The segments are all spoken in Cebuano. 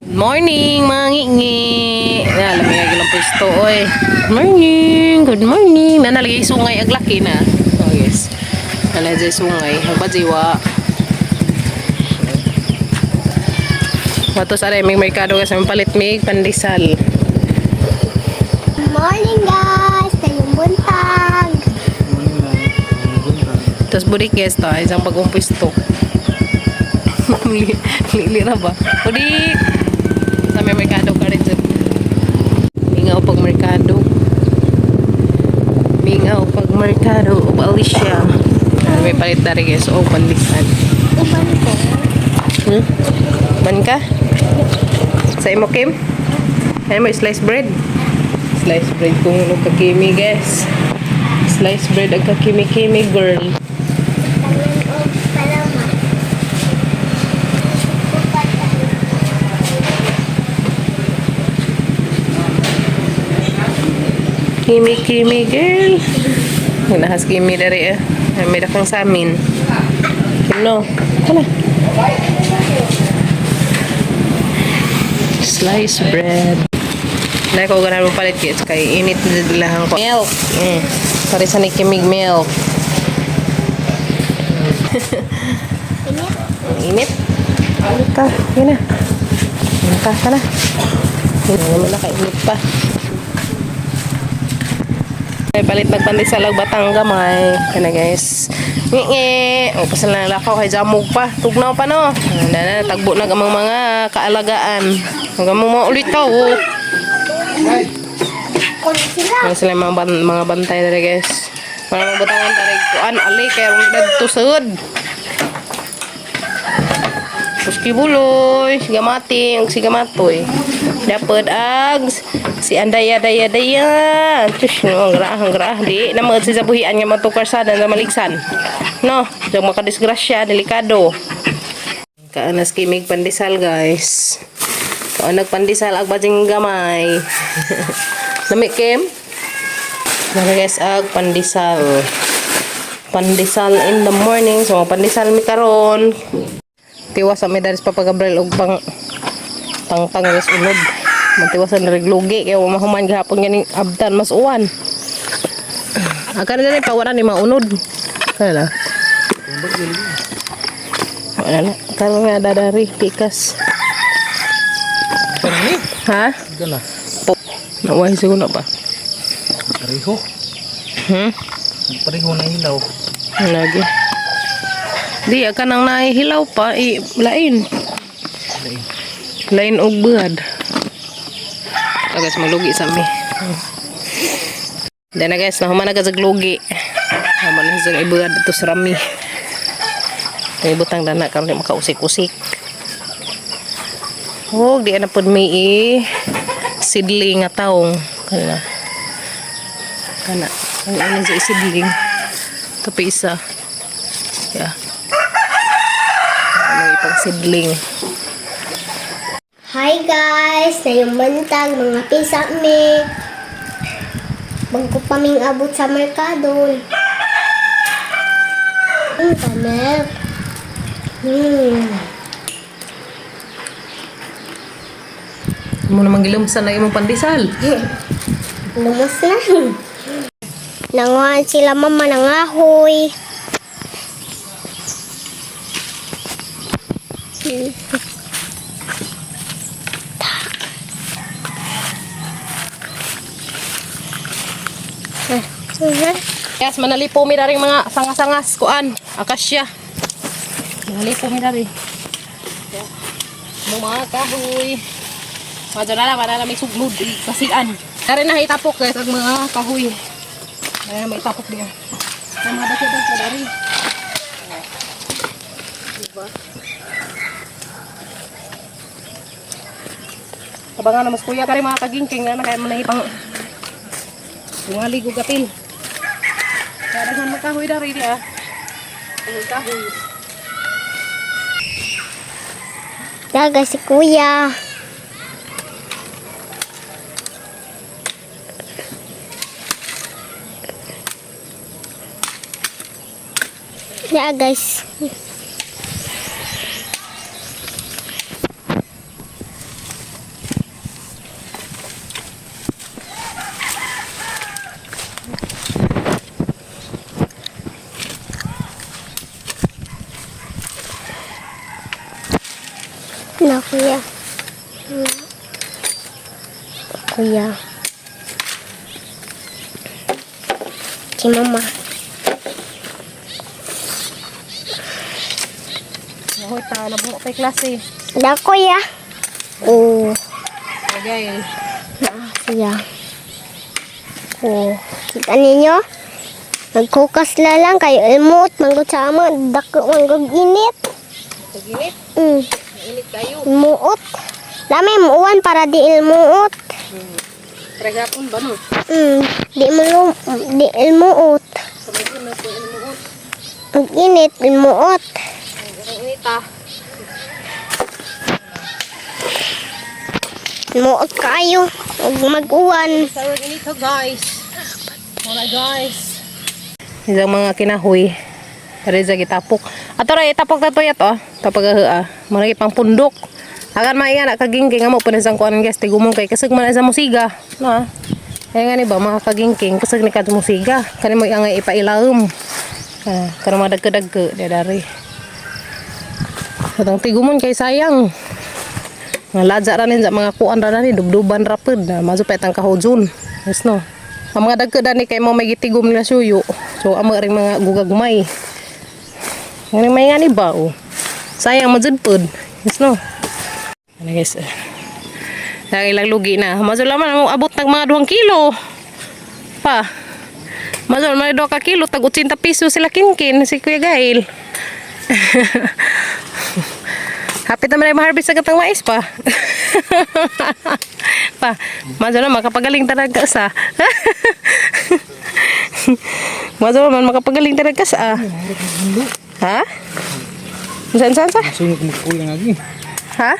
Morning, mga ngingi. Na, alam mo yung pwesto, oy. Morning, good morning. Na, nalagay sungay ag laki na. Oh, yes. Nalagay sungay. Hagbajiwa. Wato sa may merkado kasi may palit mig pandesal. Good morning, guys! Tayong buntag! Tapos budik, guys, to, isang bagong pwesto. Lili na ba? Budik! Sa may merkado ka rin dyan. Mingaw pag merkado. Mingaw pag merkado. O Alicia. Ah, may palit na rin, guys. O pandesal. Uban ko. Hmm? Man ka? Sa imo, Kim? Ano mo, slice bread? Slice bread kung ano kakimi, guys. Slice bread ang kakimi-kimi, girl. Tangan o salamat. Kimi kimi girl. Nahas kimi dari eh. Ay, may dakang samin. Kim no. Hala. Slice bread. Dahil ko ganun mo palit kids kay init na dilahan ko. Milk. Pare sa ni kimig milk. Init? Ang init. Ano ka? Yan na. Ano ka? Tara. Hindi naman nakainit pa. Ay, palit nagpandesal og batang gamay. Kana, guys. Ngi. O pasal na lakaw kay jamog pa. Tugnaw pa no. Na na tagbo na amang mga kaalagaan. Hanggang mo mga ulit ka oh. Kulit sila. Ano sila mga, mga bantay dere, guys. Para mabutangan dere kuan ali kay rong dadto sud. Puski buloy, sigamati, ang sigamatoy. Dapat ag si Andaya daya daya. Tush, no, ang graah, ang graah. Di, na mga sa buhian nga matukar sa na maligsan. No, diyan makadisgrasya, delikado. Kaanas kimig pandesal, guys. Kaan nagpandesal ag bajing gamay. Lami, Kim? Nara, guys, ag pandesal. Pandesal in the morning. So, pandesal mi karon. Tiwas sa may daris Papa Gabriel og pang tangtang guys unod. Mantiwasan na reglugi kaya wa mahuman gihapon ganing abdan mas uwan. Aka na pa wala ni maunod. Kana na. Wala na. Karon nga dadari pikas. Ha? Gana. Naway siguro na ba? Pareho. Hmm? Pareho na hilaw. Lagi. Di ka nang nahihilaw pa, i lain. Lain. Lain og buad. Ah, guys, maglugi sa mi. Then na, guys, nahuman na ka sa glugi. Human na sa ibuad dito sa rami. Kay butang dana karon di makausik-usik. Oh, di na pud may i sidling nga taong kana. Kana. Ang ano sa sidling. Ito pa isa. Yeah. Ano ipang sidling. Hi, guys! Tayong buntag, mga pisa mi. Bago pa ming abot sa merkado. Kamek. Mo namang gilumsan na imong pandesal. Lumos na. Nanguhan sila mama ng ahoy. Yes, manalipo mi daring mga sangas-sangas kuan, akasya. Manalipo mi dari. Mo mga kahoy. Madyo na lang, wala na may suglod, eh, kasian. Dari na itapok, guys, ang mga kahoy. Dari na may itapok diya. Ang mga daki-daki dari. Diba? Abangan na mas kuya kari mga kagingking na kaya mo na ipang bungali gugapil. Kaya daghan makahoy dari di ah. Ang kahoy. Daga si kuya. Yeah, guys. Kuya. Kuya. Si mama. Hoy ta nabuo kay klase. Da kuya. Oh. Okay. Ah, siya. Oh, kita ninyo? Nagkukas la lang kayo ilmot, manggod sa ama, dako manggod init. Taginit, init kayo. Ilmuot. Dami muuan para di ilmuot. Pregapon ba no? Di mo di ilmuot. Kamay na po ilmuot. Ang init, ilmuot. Ang init ah. Ilmuot kayo. Huwag mag-uwan. Sarang init ho guys. Wala guys. Isang mga kinahoy. Reza gitapok. Ato ra itapok ta to yato. Tapag ah. Mga pang pundok. Agan maiya na kagingking amo pa sang kuan guys tigumong kay kasag man sa musiga. Na. Ay nga ni ba mga kagingking kasag ni kad musiga. Kani mo angay ipailawom. Ah, karon madagka-dagka di dari. Katong tigumon kay sayang. Nga ladza ra nin sa mga kuan ra ni dubduban ra pud na mazo petang kahojun. Yes no. Ang mga dagko dani kay mo may gitigom nila suyo. So amo ring mga gugagmay. Ngani may nga ni ba oh. Sayang majud pud. Yes no. Ano guys. Ang ilang lugi na. Mazo laman mo abot nag mga 2 kilo. Pa. Mazo man 2 ka kilo tag 80 piso sila kinkin si Kuya Gail. Hapit naman ay ma-harvest sa katang mais pa. Pa, mazo na makapagaling talaga sa. Mazo man makapagaling talaga sa. Ha? Saan saan sa? Sunog magkulang lagi. Ha?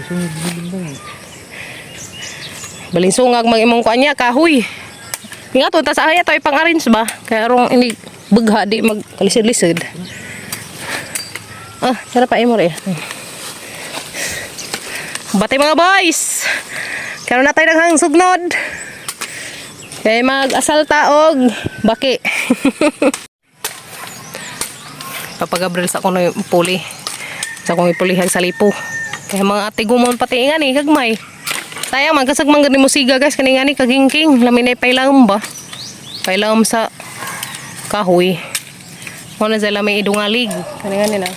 Sunog bang. Balingsungag mag imong kuan niya kahoy. Nga to ta sa aya to ipang-arrange ba? Kaya arong ini bugha di mag lisod-lisod. Ah, tara pa imo re. Batay mga boys. Karon na tayo daghang sugnod. Kay mag-asalta og baki. Papagabril sa kuno yung puli. Sa kong ipulihag sa lipo. Kaya mga ate gumon pati nga ni kagmay. Sayang man kasag man gani mo siga guys kani nga ni kagingking lami na pailam ba. Pailam sa kahoy. Mo na sila may idungalig. Kani nga ni na.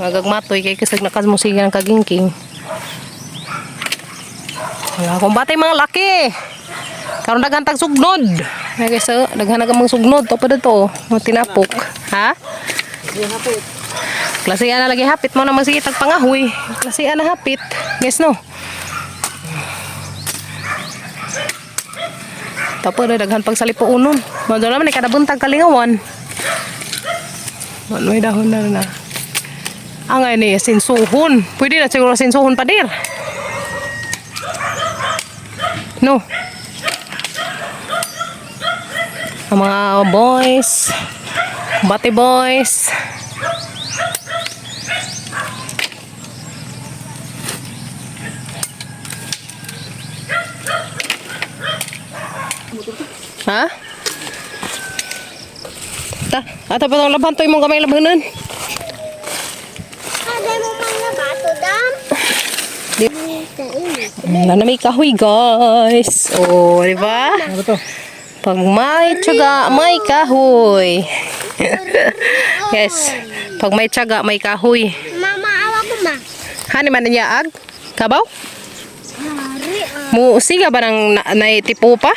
Mga gagmatoy kay kasag nakas mo siga ng kagingking. Wala akong batay mga laki. Karon daghan tag sugnod. Ay guys, oh, daghan na ka mga sugnod to pa dito, mga tinapok. Ha? Klase na lagi hapit mo naman sige tag pangahoy. Klase na hapit. Guys no. Tapos na daghan pag salipuunon. Madala man ni kada buntag kalingawan. Ano may dahon na na. Ang ay ni sinsuhon. Pwede na siguro sinsuhon pa dir. No. Ang mga boys. Bati boys. Ha? Ta, ata pa tong laban to imong kamay labanan. Agay mo mga bato, dam. Wala na may kahoy, guys. Oh, di ba? Ano to? Pag may tiyaga, may kahoy. Yes. Pag may tiyaga, may kahoy. Mama, awa ko ma. Hani man niya ag? Kabaw? Hari, ah. Mo siga ba ng na, naitipo pa?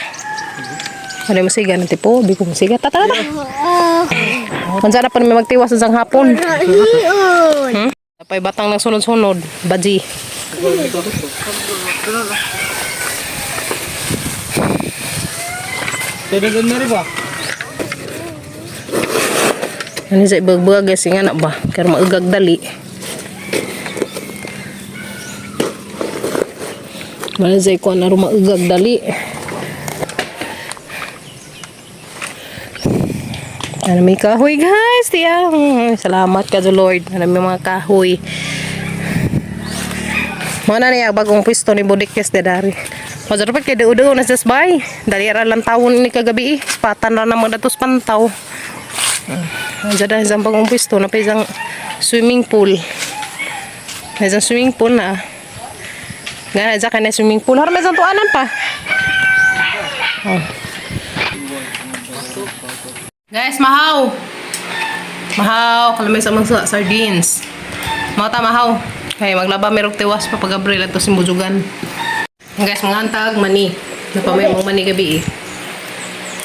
Ano mo siga ng tipo? Di ko musiga. Tara ta. Oo. Unsa na pa ni magtiwas sa isang hapon? Rahion. Hmm? Napay batang nang sunod-sunod, baji. Tadagan na rin ba? Ano sa ibagbuag guys, nga na ba? Kaya maugag dali. Wala sa ikuan na maugag dali. Ano may kahoy guys, tiya. Salamat ka Lord. Ano may mga kahoy. Mana niya bagong pwesto ni Bodikes de dari. Majarapit kay duo na sa bay. Dali ra lang tawon ni kagabi. Eh. Patan ra na mga datos pantaw. Andiyan na isang bagong pwesto na pa isang swimming pool. May isang swimming pool na. Gana dyan ka na swimming pool. Har may tuanan pa. Oh. Guys, mahaw. Mahaw, kalamay sa mga sardines. Mga ta mahaw. Kay maglaba merong tiwas pa pag Gabriel ato simbujugan. Guys, mga antag mani. Napamay mong mani gabi eh.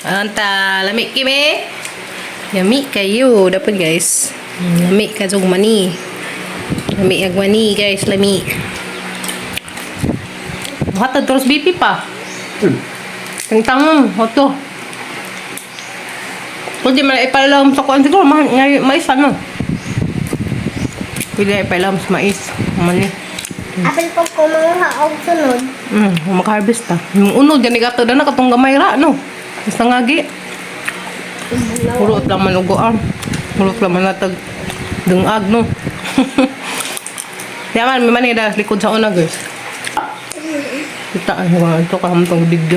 Anta, lami kimi. Yami kayo. Dapat guys. Lami ka jog mani. Lami ag mani guys, lami. Hatad terus BP pa. Tentang hoto. Pwede man ipalalam sa kuan siguro ma ngay mais ano. Pwede ipalalam sa mais. Mani. Apil po ko mga haog sunod. Maka-harvest ta. Yung unod gani gato na katong gamay ra no. Basta ngagi. Purot lang man ugoan. Purot lang man natag dungag no. Yaman may mani da likod sa una guys. Kita ay mga ito kahamtong video.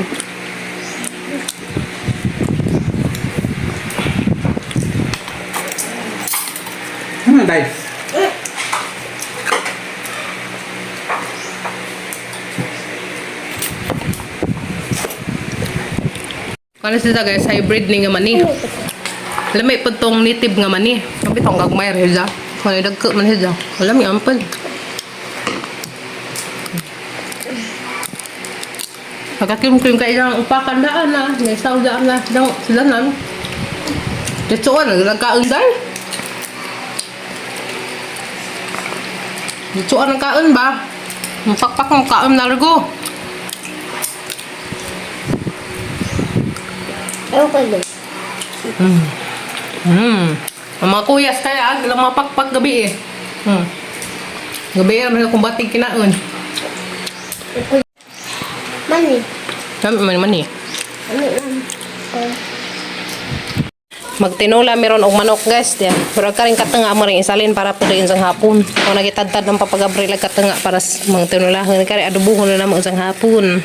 Ano dai? Kano sila guys, hybrid ni nga mani. Lamay po tong native nga mani. Sabi tong gagmay reza. Kung ano dagko man reza. Wala may ampal. Pagkakim-kim ka ilang upakan daan na. May isang daan na. Dang, sila na. Ditsuan, nagkaon dahil. Ditsuan ang kaon ba? Mapakpak ang kaon na largo. Ewan ko din. Ang mga kuyas kaya, ah, ilang mga pakpak gabi eh. Gabi eh, may kumbating kinaon. Mani. Dami man man eh. Ano lang. Oh. Magtinula meron og manok guys diyan. Pero karing katanga mo rin isalin para po din sa hapon. Kung nagitadtad ng papagabril ag katanga para sa mga tinulahon kari adubuhon na namo sa hapon.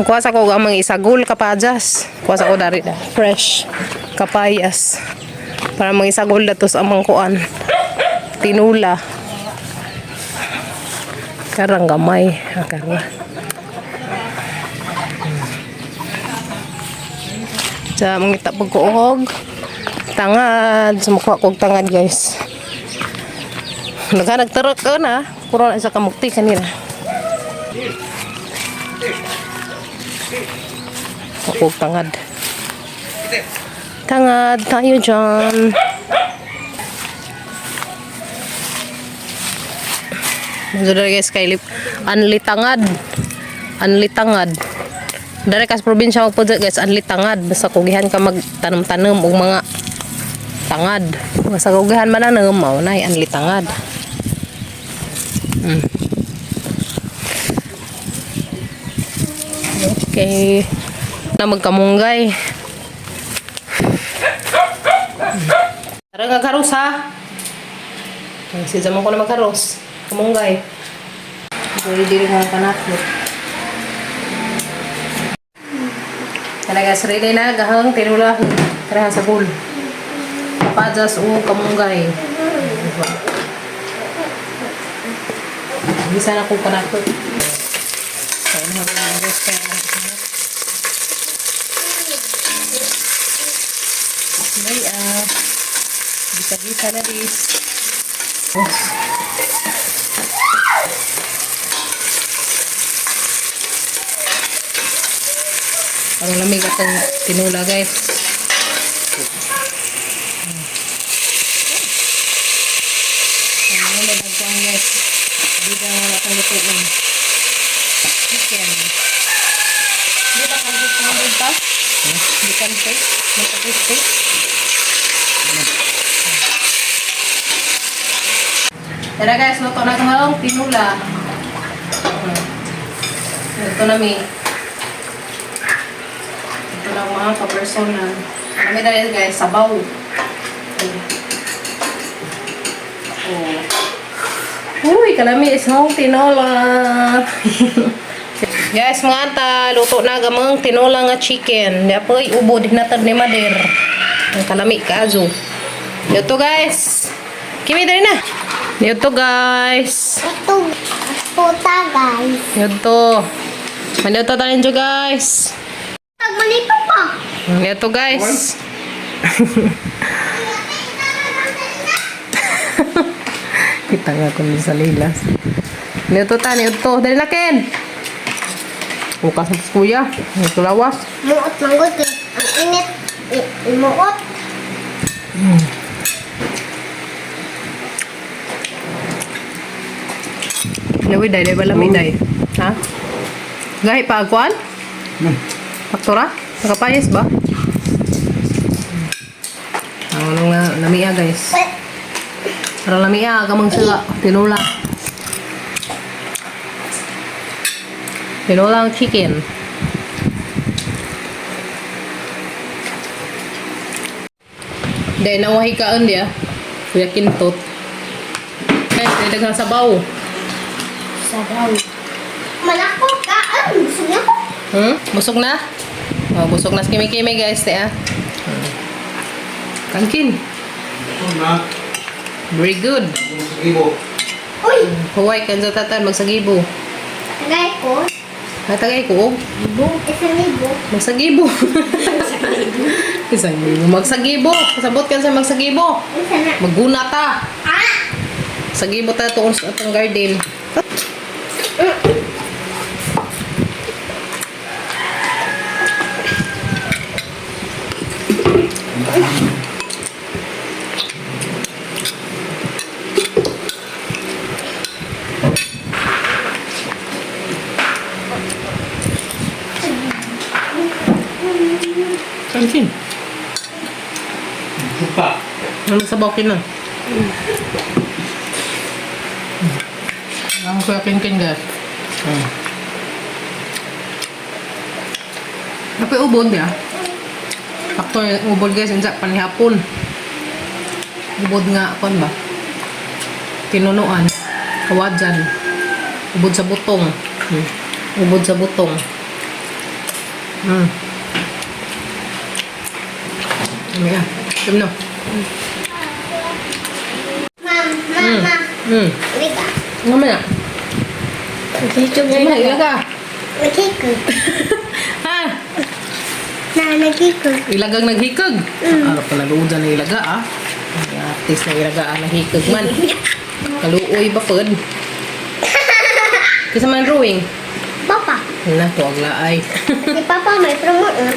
Kuha sa ko ang mga isagol kapajas. Kuha sa ko dari da. Fresh kapayas. Para mga isagol dato sa amang kuan. Tinula. Karang gamay. Ah, karang. Sa mangita pag ko og tangad. Sumukuha ko og tangad guys. Naghanag tarok ka na. Puro na sa kamukti kanina. Ako og tangad. Tangad tayo dyan. Medyo guys kay lip anli tangad. Anli tangad. Dere kas probinsya mo po guys anli tangad basta kugihan ka magtanom-tanom og mga tangad. Basta kugihan mananom mao nay anli tangad. Okay. Na magkamunggay. Tara nga karos ha. Ay, si ko na magkaros. Kamunggay. Pwede diri nga panakot. Talaga sarili na gahang tinula tara sa pool. Pajas o kamunggay. Diba? Bisa na ko panakot. Sa una May bisa-bisa na dis. Oh. Parang lamig atong tinula guys. Ang wala nagkuhan guys. Bida wala kang lutuin. Chicken. Di ba kang lutuin pa? Di kan steak? Magka-steak? Tara guys, luto na itong tinula. Luto na mi. Ito lang mga ka-personal. Kami dahil guys, sabaw. Oh. Uy, kalami isang tinola. Guys, mga ata, luto na gamang tinola nga chicken. Di apoy, ubo, di natad ni Mader. Ang kalami kaazo. Luto guys. Kimi, dali na. Niyo guys. Ito, puta guys. Niyo. Ano to tanin nyo guys? Tagmanito pa. Niyo guys. Kita nga kung sa lilas. Niyo ta, niyo to. Dali na Ken. Bukas na kuya. Niyo lawas. Muot manggod kay ang init. Muot. Nawi day, day ba lami day? Ha? Gahi pa agkuan? Faktura? Nakapayas ba? Ang ano nga, lamia guys. Pero lamia, kamang sila. Tinula. Tinula ang chicken. Dahil nawahi kaon diya. Kuya kintot. Guys, dahil daghang sabaw. Sabaw. Malako ka. Ay, busog na ko. Busog na? Oh, busog na si Kimi-Kimi guys, te ah. Kangkin. Ito na. Very good. Ibo. Uy, Huway kan sa tatan magsagibo. tagay ko. Natagay ko og 1,000. magsagibo. 1,000. Magsagibo. Kasabot kan sa magsagibo. Isa na. Maguna ta. Ah! Sagibo ta tuon sa atong garden. Kankin. Suka. Ano sa bakin na? Ang kuya kinkin guys. Tapi ubod ya. Sakto yung ubod guys, insa panihapon. Ubod nga kon ba? Tinunuan. Kawadjan. Ubod sa butong. Ubod sa butong. Ano yan? Tumno. Ma'am, mama. Liga. Ano man na? Nagkikog Ano man, ilaga. Nagkikog. Ha? Na, nagkikog. Ilagang naghikag. Ano pala luodan ng ilaga ah. Ang artist ng ilaga ah, naghikag man. Kaluoy ba pod? Kasi man drawing. Papa. Na, tuwag laay. Si Papa may promote na.